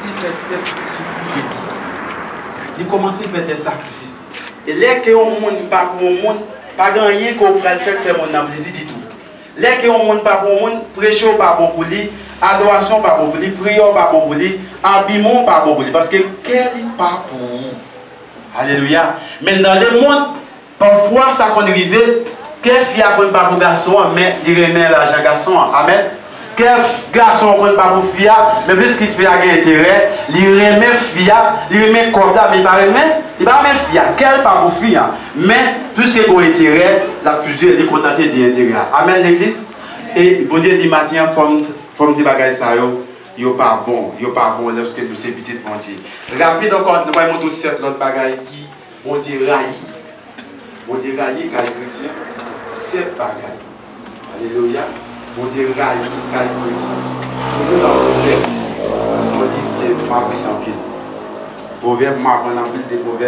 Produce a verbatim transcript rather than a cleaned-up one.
Li fè tèt li soufri pou li. Li kòmanse fè de sakrifis. E lè ke yon moun pa pou yon moun, pa gen anyen ke w pral fè k fè moun nan plezi ditou. Lè ke yon moun pa pou yon moun, preche w pa bon pou li, adorasyon w pa bon pou li, priyè w pa bon pou li, abiman w pa bon pou li, paske kè li pa pou ou. Alelouya. Men nan lemonn, pafwa sa konn rive, kè fi a konn pa pou gason an, men li renmen lajan gason an. Amèn. Kè gason an konn pa pou fi a, men piske fi a gen enterè, li renmen fi a, li renmen kòb la, men li pa renmen, li pa renmen fi a. Kè l pa pou fi a. Men, piske gon enterè, l ap toujou, li kontante de enterè a. Amèn, legliz. E Bondye di maten an, fò m, fò m di bagay sa yo, yo pa bon, yo pa bon lòske nou se pitit Bondye. Rapid ankò, nou pral montre w sèt lòt bagay ki Bondye rayi. Bondye rayi kay kretyen, sèt bagay. Alelouya. Bondye rayi kay kretyen. Toujou nan Pwovèb. Se yon liv ke m apresye anpil. Pwovèb, m aprann anpil de Pwovèb.